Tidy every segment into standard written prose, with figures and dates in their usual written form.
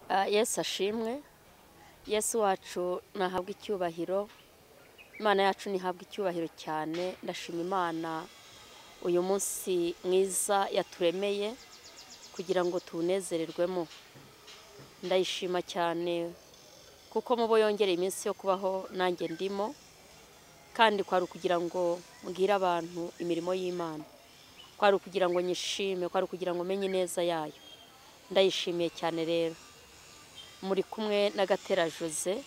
Yesu ashimwe. Yesu wacu nahabwa icyubahiro, Imana yacu nihabwa icyubahiro cyane. Ndashima Imana uyu munsi mwiza yaturemeye kugira ngo tuwunezererwemo. Ndayishima cyane kuko mubo yongereye iminsi yo kubaho nanjye ndimo, kandi kwari ukugira ngo mbwire abantu imirimo y'Imana, kwari ukugira ngo nyishime, kwari ukugira ngo menye ineza yayo. Ndayishimiye cyane. Rero muri kumwe na Gatera Jose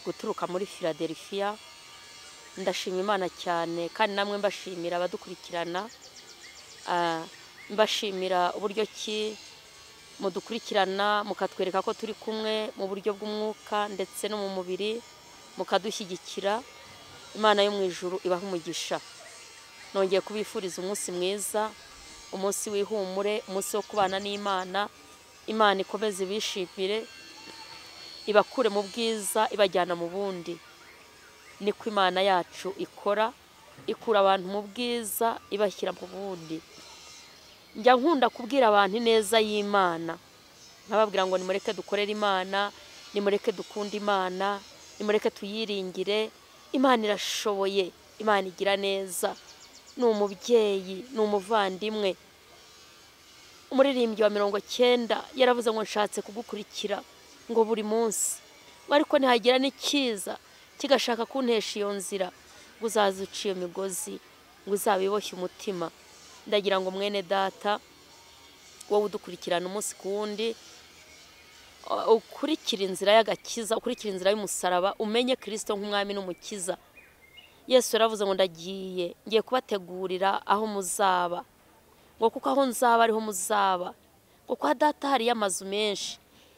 guturuka muri Philadelphia. Ndashima Imana cyane, kandi namwe mbashimira abadukurikirana, mbashimira uburyo ki mudukurikirana, mukatwereka ko turi kumwe mu buryo bw'umwuka ndetse no mu mubiri, mukadushyigikira. Imana yo mu ijuru ibaha umugisha. Nongeye kubifuriza umunsi mwiza, umunsi w'ihumure, umunsi wo kubana n'Imana. Imana ikomeze ibishimire, ibakure mu bwiza ibajyana mu bundi. Niko Imana yacu ikora, ikura abantu mu bwiza ibashyira mu bundi. Njya nkunda kubwira abantu ineza y'Imana, nkababwira ngo nimureke dukorere Imana, nimureke dukunde Imana, nimureke tuyiringire. Imana irashoboye, Imana igira neza, ni umubyeyi, ni umuvandimwe. Umuririmbyi wa 90 yaravuze ngo nshatse kugukurikira ngo buri munsi, ariko ntihagira n'ikiza kigashaka kuntesha iyo nzira, ngo uzaze uca iyo migozi, ngo uzabiboshye umutima. Ndagira ngo mwene data, wowe udukurikirana umunsi ku wundi, ukurikira inzira y'agakiza, ukurikira inzira y'umusaraba, umenye Kristo nk'umwami n'umukiza. Yesu yaravuze ngo ndagiye, ngiye kubategurira aho muzaba, ngo kuko aho nzaba ariho muzaba, ngo kwa data hariyo amazu menshi,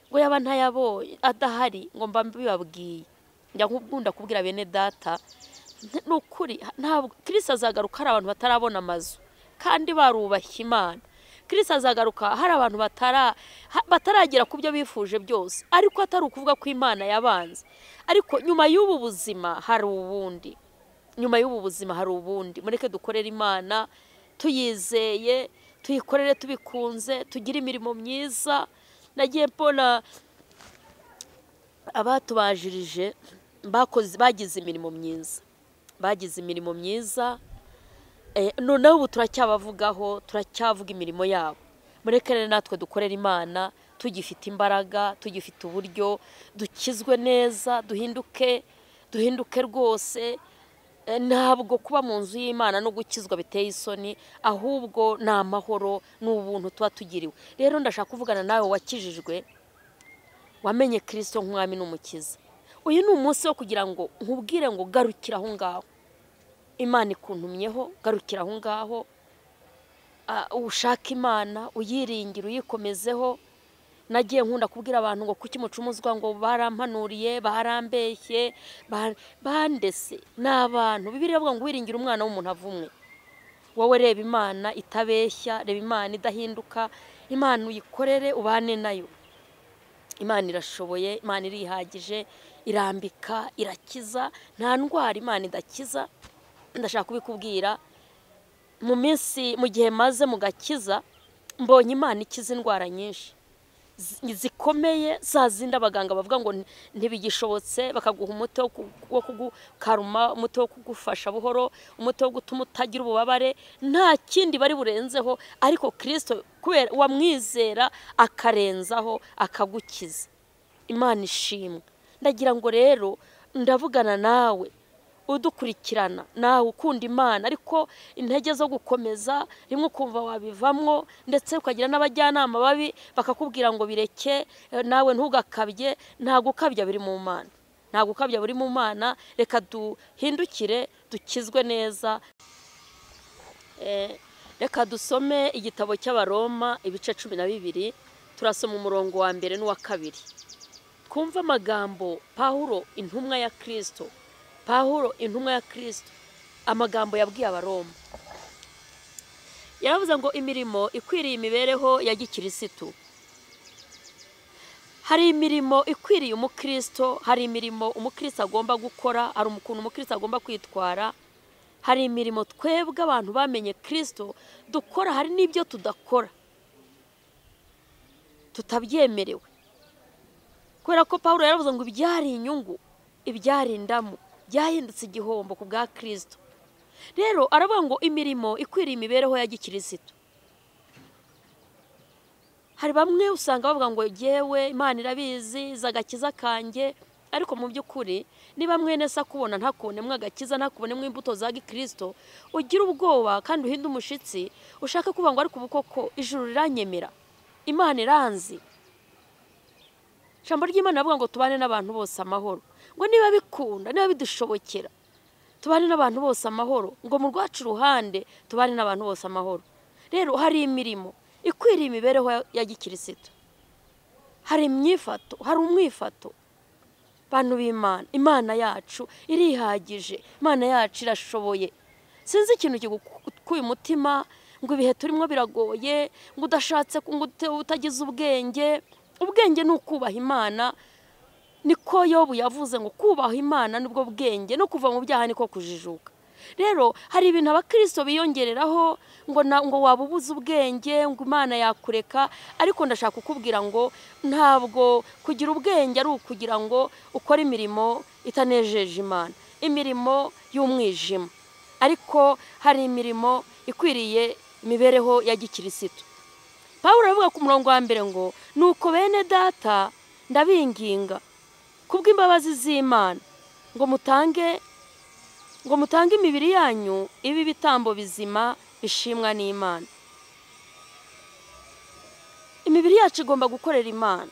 ngo yaba ntayabonye adahari ngo mba mbibabwiye. Njya nkunda kubwira bene data, ni ukuri ntabwo Kristo azagaruka hari abantu batarabona amazu kandi barubashye Imana. Kristo azagaruka hari abantu bataragera ku byo bifuje byose, ariko atari ukuvuga ko Imana yabanze. Ariko nyuma y'ubu buzima hari ubundi, nyuma y'ubu buzima hari ubundi. Mureke dukorere Imana tuyizeye, tuyikorere tubikunze, tugire imirimo myiza. Nagiye mbona abatubajirije bakoze, bagize imirimo myiza, bagize imirimo myiza. Noneho ubu turacyabavugaho, turacyavuga imirimo yabo. Mureke rero natwe dukorere Imana tugifite imbaraga, tugifite uburyo, dukizwe neza, duhinduke, duhinduke rwose. Ntabwo kuba mu nzu y'Imana no gukizwa biteye isoni, ahubwo ni amahoro n'ubuntu tuba tugiriwe. Rero ndashaka kuvugana nawe wakijijwe, wamenye Kristo nk'umwami n'umukiza. Uyu ni umunsi wo kugira ngo nkubwire ngo garukira aho ngaho. Imana ikuntumyeho, garukira aho ngaho, ushake Imana, uyiringire, uyikomezeho. Nagiye nkunda kubwira abantu ngo kuki mucumuzwa, ngo barampanuriye, barambeshye, bandese. Ni abantu. Bibiliya iravuga ngo wiringire umwana w'umuntu avumwe. Wowe reba Imana itabeshya, reba Imana idahinduka, Imana uyikorere, ubane nayo. Imana irashoboye, Imana irihagije, irambika, irakiza, nta ndwara Imana idakiza. Ndashaka kubikubwira, mu minsi, mu gihe maze mu gakiza, mbonye Imana ikiza indwara nyinshi zikomeye, za zindi abaganga bavuga ngo ntibigishobotse, bakaguha umuti wo kugukaruma, umuti wo kugufasha buhoro, umuti wo gutuma utagira ububabare, nta kindi bari burenzeho, ariko Kristo kubera wamwizera akarenzaho akagukiza. Imana ishimwe. Ndagira ngo rero ndavugana nawe udukurikirana, nawe ukunda Imana, ariko intege zo gukomeza rimwe ukumva wabivamwo, ndetse ukagira n'abajyanama babi bakakubwira ngo bireke, nawe ntugakabye. Nta gukabya biri mu Mana, nta gukabya biri mu Mana. Reka duhindukire dukizwe neza. Reka dusome igitabo cy'Abaroma ibice 12, turasoma umurongo wa mbere n'uwa kabiri. Twumve amagambo Pawulo intumwa ya Kristo, Pawulo intumwa ya Kristo, amagambo yabwiye Abaroma. Yaravuze ngo imirimo ikwiriye imibereho ya gikirisitu. Hari imirimo ikwiriye umukristo, hari imirimo umukristo agomba gukora, hari ukuntu umukristo agomba kwitwara, hari imirimo twebwe abantu bamenye Kristo dukora, hari n'ibyo tudakora tutabyemerewe. Kubera ko Pawulo yaravuze ngo ibyari inyungu, ibyari indamu byahindutse igihombo ku bwa Kristo. Rero aravuga ngo imirimo ikwiriye imibereho ya gikristo. Hari bamwe usanga bavuga ngo yewe Imana irabizi zagakiza kanjye, ariko mu by'ukuri niba mwene se akubona ntakubonemo agakiza, ntakubonemo imbuto za gikristo, ugira ubwoba kandi uhinde umushitsi, ushaka kuvuga ngo ariko ubu koko ijuru riranyemera, Imana iranzi. Ijambo ry'Imana rivuga ngo tubane n'abantu bose amahoro, ngo niba bikunda, niba bidushobokera tubane n'abantu bose amahoro, ngo mu rwacu ruhande tubane n'abantu bose amahoro. Rero hari imirimo ikwiriye imibereho ya gikristo, hari imyifato, hari umwifato. Bantu b'Imana, Imana yacu irihagije, Imana yacu irashoboye. Sinzi ikintu kigukuye umutima ngo ibihe turimo biragoye, ngo udashatse, ngo utagize ubwenge. Ubwenge ni ukubaha Imana, niko Yobu yavuze ngo kubaha Imana nibwo bwenge, no kuva mu byaha niko kujijuka. Rero hari ibintu abakristo biyongereraho ngo waba ubuze ubwenge, ngo Imana yakureka, ariko ndashaka kukubwira ngo ntabwo kugira ubwenge ari ukugira ngo ukore imirimo itanejeje Imana, imirimo y'umwijima. Ariko hari imirimo ikwiriye imibereho ya gikristo. Pawulo aravuga ku murongo wa mbere ngo nuko bene data ndabinginga kubw'imbabazi z'Imana ngo mutange imibiri yanyu ibi bitambo bizima bishimwa n'Imana. Imibiri yacu igomba gukorera Imana.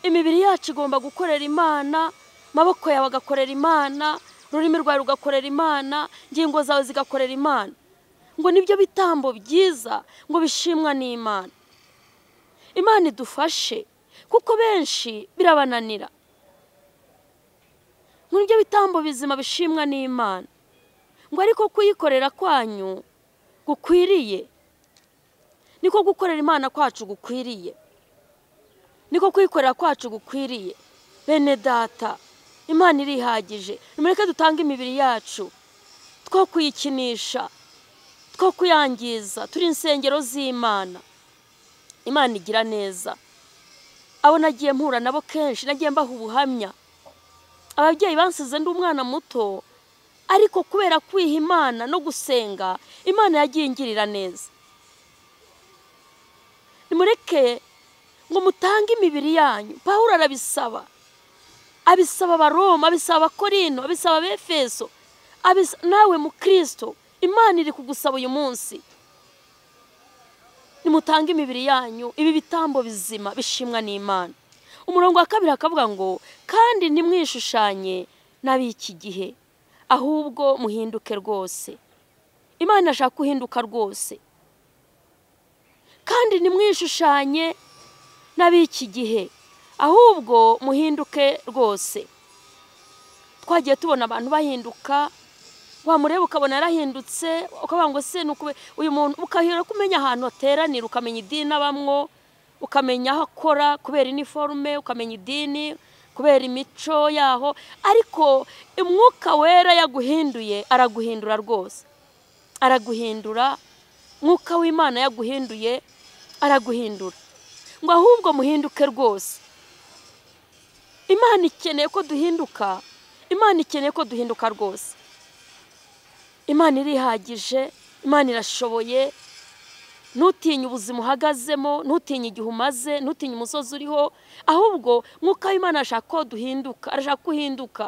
Imibiri yacu igomba gukorera Imana, amaboko yawe agakorera Imana, ururimi rwawe rugakorera Imana, ingingo zawe zigakorera Imana. Ngo nibyo bitambo byiza ngo bishimwa n'Imana. Imana idufashe kuko benshi birabananira. Ngo nibyo bitambo bizima bishimwa n'Imana, ngo ariko kuyikorera kwanyu gukwiriye, niko gukorera Imana kwacu gukwiriye, niko kuyikorera kwacu gukwiriye. Bene data, Imana irihagije, nimureke dutange imibiri yacu, two kuyikinisha, two kuyangiza, turi insengero z'Imana. Imana igira neza. Abo nagiye mpura nabo kenshi, nagiye mbaha ubuhamya. Ababyeyi bansize ndi umwana muto, ariko kubera kwiha Imana no gusenga, Imana yagiye ingirira neza. Nimureke ngo mutange imibiri yanyu. Pawulo arabisaba, abisaba Abaroma, abisaba Abakorinto, abisaba Abefeso, nawe mu Kristo Imana iri kugusaba uyu munsi, nimutange imibiri yanyu ibi bitambo bizima bishimwa n'Imana. Umurongo wa kabiri akavuga ngo kandi ntimwishushanye n'ab'iki gihe, ahubwo muhinduke rwose. Imana ashaka guhinduka rwose. Kandi ntimwishushanye n'ab'iki gihe, ahubwo muhinduke rwose. Twagiye tubona abantu bahinduka, wamureba ukabona yarahindutse, ukavuga ngo se nukube uyu muntu, ukahira kumenya ahantu ateranira, ukamenya idini abamwo, ukamenya aho akora kubera iniforume, ukamenya idini kubera imico yaho, ariko umwuka wera yaguhinduye araguhindura rwose, araguhindura. Mwuka w'Imana yaguhinduye araguhindura. Ngo ahubwo muhinduke rwose. Imana ikeneye ko duhinduka, Imana ikeneye ko duhinduka rwose. Imana irihagije, Imana irashoboye. Ntutinye ubuzima uhagazemo, ntutinye igihe umaze, ntutinye umusozi uriho, ahubwo mwuka w'Imana arashaka ko duhinduka, arashaka ko uhinduka,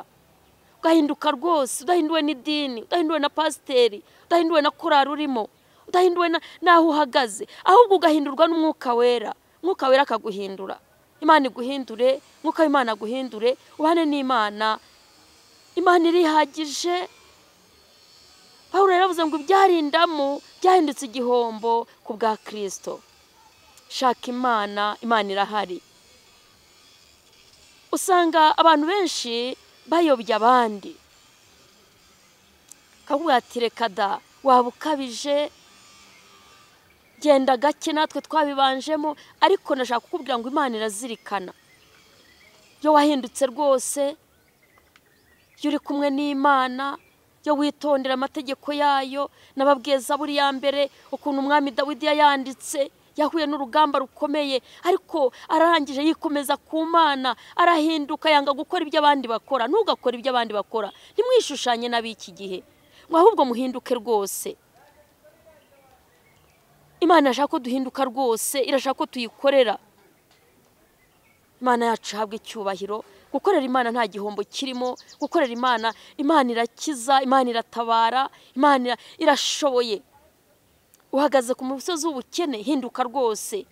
ugahinduka rwose, udahinduwe n'idini, udahinduwe na pasiteri, udahinduwe na korari urimo, udahinduwe n'aho uhagaze, ahubwo ugahindurwa n'umwuka wera. Mwuka wera akaguhindura. Imana iguhindure, mwuka w'Imana aguhindure, ubane n'Imana. Imana irihagije. Pawulo yaravuze ngo ibyarindamu byahindutse igihombo ku bwa Kristo. Shaka Imana, Imana irahari. Usanga abantu benshi bayobya abandi, kavuga ati reka da, waba ukabije, genda gake, natwe twabibanjemo. Ariko ndashaka kukubwira ngo Imana irazirikana. Iyo wahindutse rwose, iyo uri kumwe n'Imana, yo witondera amategeko yayo. Nababwiye Zaburi ya mbere ukuntu umwami Dawidi yayanditse, Yahuye n'urugamba rukomeye, ariko ararangije yikomeza ku Mana, arahinduka, yanga gukora ibyo abandi bakora. Ntugakore ibyo abandi bakora, ntimwishushanye n'ab'iki gihe, ngo ahubwo muhinduke rwose. Imana irashaka ko duhinduka rwose, irashaka ko tuyikorera. Imana yacu ihabwe icyubahiro. Gukorera Imana nta gihombo kirimo. Gukorera Imana, Imana irakiza, Imana iratabara, Imana irashoboye. Uhagaze ku musozi w'ubukene, hinduka rwose.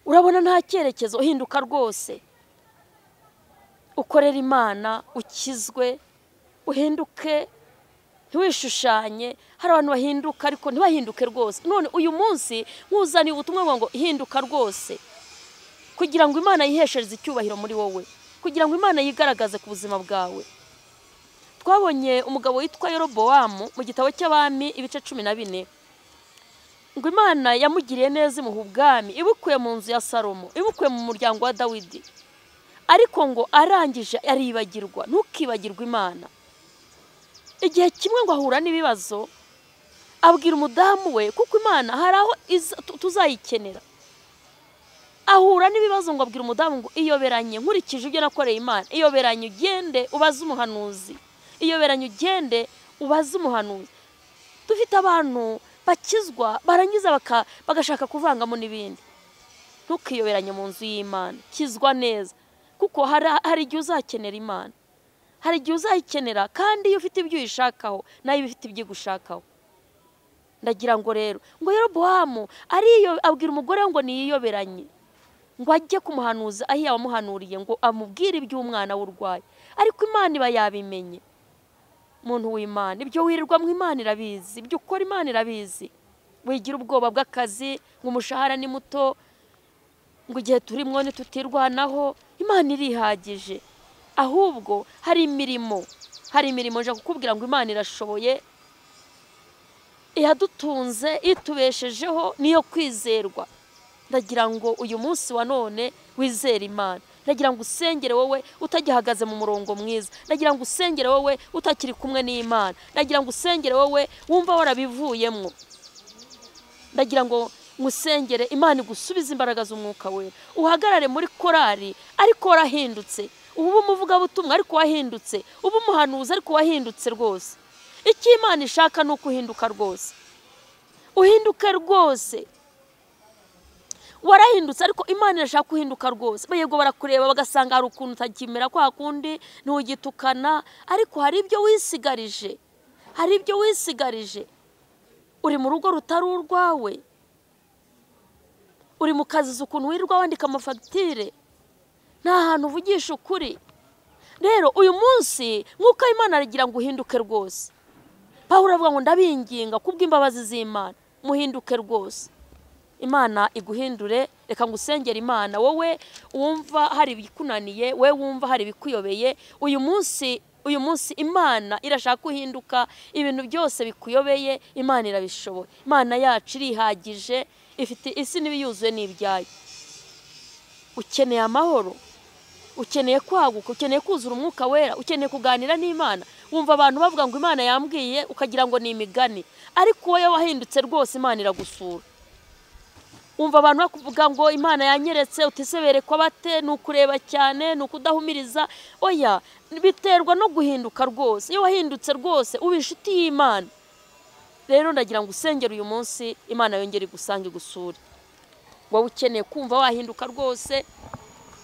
Urabona nta cyerekezo, hinduka rwose. Ukorera Imana, ukizwe, uhinduke, ntiwishushanye. Hari abantu bahinduka ariko ntibahinduke rwose. None uyu munsi nkuzaniye ubutumwa ngo hinduka rwose, kugira ngo Imana yiheshereze icyubahiro muri wowe, kugira ngo Imana yigaragaze ku buzima bwawe. Twabonye umugabo witwa Yerobowamu mu gitabo cy'Abami ibice 14, ngo Imana yamugiriye neza imuha ubwami, ibukuye mu nzu ya Salomo, ibukuye mu muryango wa Dawidi, ariko ngo arangije aribagirwa. Ntukibagirwe Imana. Igihe kimwe ngo ahura n'ibibazo, abwira umudamu we, kuko Imana hari aho tuzayikenera. Ahura n'ibibazo ngo abwira umudamu ngo iyoberanye, nkurikije ibyo nakoreye Imana, iyoberanye ugende ubaze umuhanuzi, iyoberanye ugende ubaze umuhanuzi. Dufite abantu bakizwa barangiza bagashaka kuvangamo n'ibindi. Ntukiyoberanye mu nzu y'Imana, kizwa neza, kuko hari igihe uzakenera Imana, hari igihe uzayikenera, kandi iyo ufite ibyo uyishakaho nayo iba ifite ibyo igushakaho. Ndagira ngo rero ngo Yerobowamu ariyo abwira umugore ngo niyiyoberanye, ngo ajye kumuhanuza aho yamuhanuriye, ngo amubwire iby'umwana w'urwaye. Ariko Imana iba yabimenye. Muntu w'Imana, ibyo wirirwa mu Imana irabizi, ibyo ukora Imana irabizi. Wigira ubwoba bw'akazi, ngo umushahara ni muto, ngo igihe turimwo ntitutirwanaho, Imana irihagije. Ahubwo hari imirimo, hari imirimo nje kukubwira ngo Imana irashoboye, iyadutunze, itubeshejeho, niyo kwizerwa. Ndagira ngo uyu munsi wa none wizere Imana. Ndagira ngo usengere wowe utagihagaze mu murongo mwiza. Ndagira ngo usengere wowe utakiri kumwe n'Imana. Ndagira ngo usengere wowe wumva warabivuyemo. Ndagira ngo musengere Imana igusubize imbaraga z'umwuka wera. Uhagarare muri korari ariko warahindutse. Ubu umuvugabutumwa ariko wahindutse. Ubu umuhanuzi ariko wahindutse rwose. Icyo Imana ishaka ni ukuhinduka rwose. Uhinduke rwose. Warahindutse ariko Imana irashaka kuhinduka rwose. Yego barakureba bagasanga hari ukuntu utakimera kwa kundi, ntugitukana, ariko hari ibyo wisigarije. Hari ibyo wisigarije. Uri mu rugo rutari urwawe. Uri mu kazi ukuntu wirirwa wandika amafagitire. Nta hantu uvugisha ukuri. Rero uyu munsi nk'uko Imana aragira ngo uhinduke rwose. Pawulo avuga ngo ndabinginga kubw'imbabazi z'Imana, muhinduke rwose. Imana iguhindure. Reka ngusengere Imana. Wowe wumva hari ibikunaniye, we wumva hari ibikuyobeye, uyu munsi Imana irashaka kuhinduka. Ibintu byose bikuyobeye Imana irabishoboye. Imana yacu irihagije, ifite isi n'ibiyuzuye n'ibyayo. Ukeneye amahoro, ukeneye kwaguka, ukeneye kuzura umwuka wera, ukeneye kuganira n'Imana. Wumva abantu bavuga ngo Imana yambwiye, ukagira ngo ni imigani, ariko wowe wahindutse rwose Imana iragusura. Umva abantu bakuvuga ngo Imana yanyeretse, utiseberekwa bate, ni ukureba cyane, ni ukudahumiriza. Oya, biterwa no guhinduka rwose. Iyo wahindutse rwose uba inshuti y'Imana. Rero ndagira ngo usengere uyu munsi Imana yongere igusange igusure. Wowe ukeneye kumva wahinduka rwose,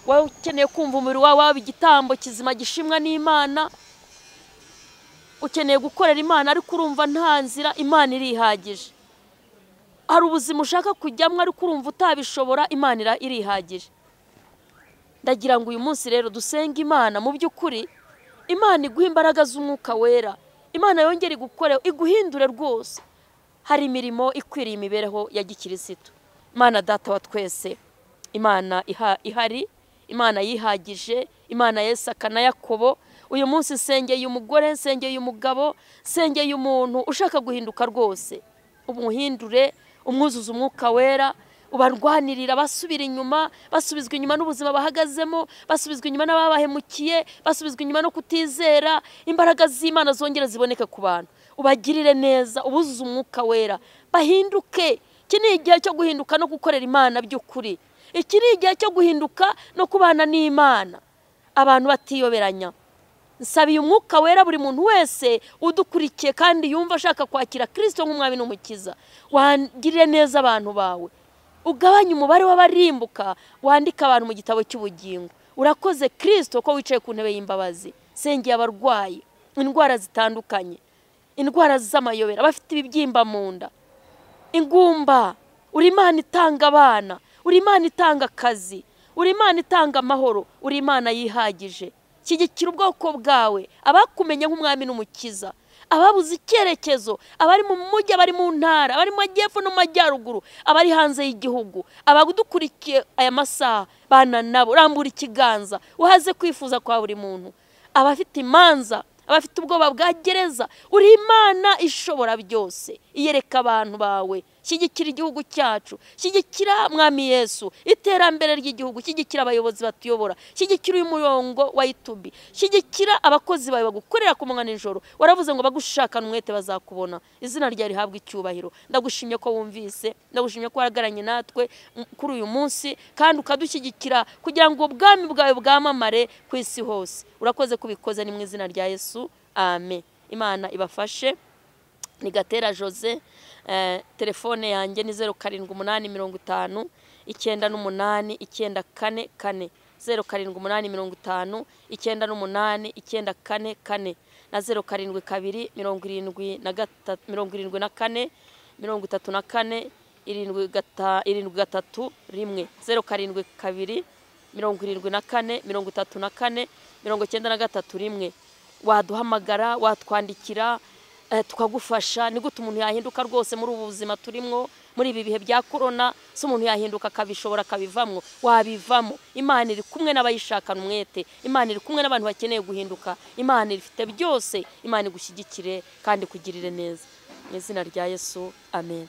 wowe ukeneye kumva umubiri wawe waba igitambo kizima gishimwa n'Imana, ukeneye gukorera Imana ariko urumva nta nzira, Imana irihagije. Hari ubuzima ushaka kujyamo ariko urumva utabishobora, Imana irihagije. Ndagira ngo uyu munsi rero dusenge Imana mu by'ukuri, Imana iguhe imbaraga z'umwuka wera, Imana yongere igukore, iguhindure rwose. Hari imirimo ikwiriye imibereho ya gikirisitu. Imana data wa twese, Imana ihari, Imana yihagije, Imana Yesaka na Yakobo. Uyu munsi nsengeye umugore, nsengeye umugabo, nsengeye umuntu ushaka guhinduka rwose. Umuhindure, umwuzuze umwuka wera, ubarwanirira basubira inyuma, basubizwa inyuma n'ubuzima bahagazemo, basubizwa inyuma n'ababahemukiye, basubizwa inyuma no kutizera. Imbaraga z'Imana zongera ziboneke ku bantu. Ubagirire neza, ubuzuze umwuka wera, bahinduke. Iki ni igihe cyo guhinduka no gukorera Imana by'ukuri. Iki ni igihe cyo guhinduka no kubana n'Imana, abantu batiyoberanya. Nsabiye umwuka wera buri muntu wese udukurikiye kandi yumva ashaka kwakira Kristo nk'umwami n'umukiza. Wangirire neza abantu bawe, ugabanye umubare w'abarimbuka, wandike abantu mu gitabo cy'ubugingo. Urakoze Kristo ko wicaye ku ntebe y'imbabazi. Sengeye abarwayi indwara zitandukanye, indwara z'amayobera, abafite ibibyimba mu nda, ingumba. Uri Imana itanga abana, uri Imana itanga akazi, uri Imana itanga amahoro, uri Imana yihagije. Shyigikira ubwoko bwawe, abakumenye nk'umwami n'umukiza, ababuze icyerekezo, abari mu mujyi, abari mu ntara, abari mu majyepfo no mu majyaruguru, abari hanze y'igihugu, abadukurikiye aya masaha, bana nabo, rambura ikiganza uhaze kwifuza kwa buri muntu. Abafite imanza, abafite ubwoba bwa gereza, uri Imana ishobora byose. Iyereka abantu bawe, shyigikira igihugu cyacu, shyigikira Mwami Yesu iterambere ry'igihugu, shyigikira abayobozi batuyobora, shyigikira uyu murongo wa YouTube, shyigikira abakozi bawe bagukorera ku manywa n'ijoro. Waravuze ngo bagushakana umwete bazakubona. Izina ryawe rihabwe icyubahiro. Ndagushimye ko wumvise, ndagushimye ko wahagararanye natwe kuri uyu munsi kandi ukadushyigikira kugira ngo ubwami bwawe bwamamare ku isi hose. Urakoze kubikoze, ni mu izina rya Yesu, amen. Imana ibafashe. Ni Gatera Jose, telefone yanjye ni 0 7 8 50 98 9 4 4, 0 7 8 50 98 9 4 4 na 0 7 2 73 74 34 7 3 1, 0 7 2 74 34 93 1. Waduhamagara, watwandikira, tukagufasha. Ni gute umuntu yahinduka rwose muri ubu buzima turimo, muri ibi bihe bya corona? Se umuntu yahinduka akabishobora, akabivamwo? Wabivamo. Imana iri kumwe n'abayishakana umwete, Imana iri kumwe n'abantu bakeneye guhinduka, Imana ifite byose. Imana igushyigikire kandi ikugirire neza, mu izina rya Yesu, amen.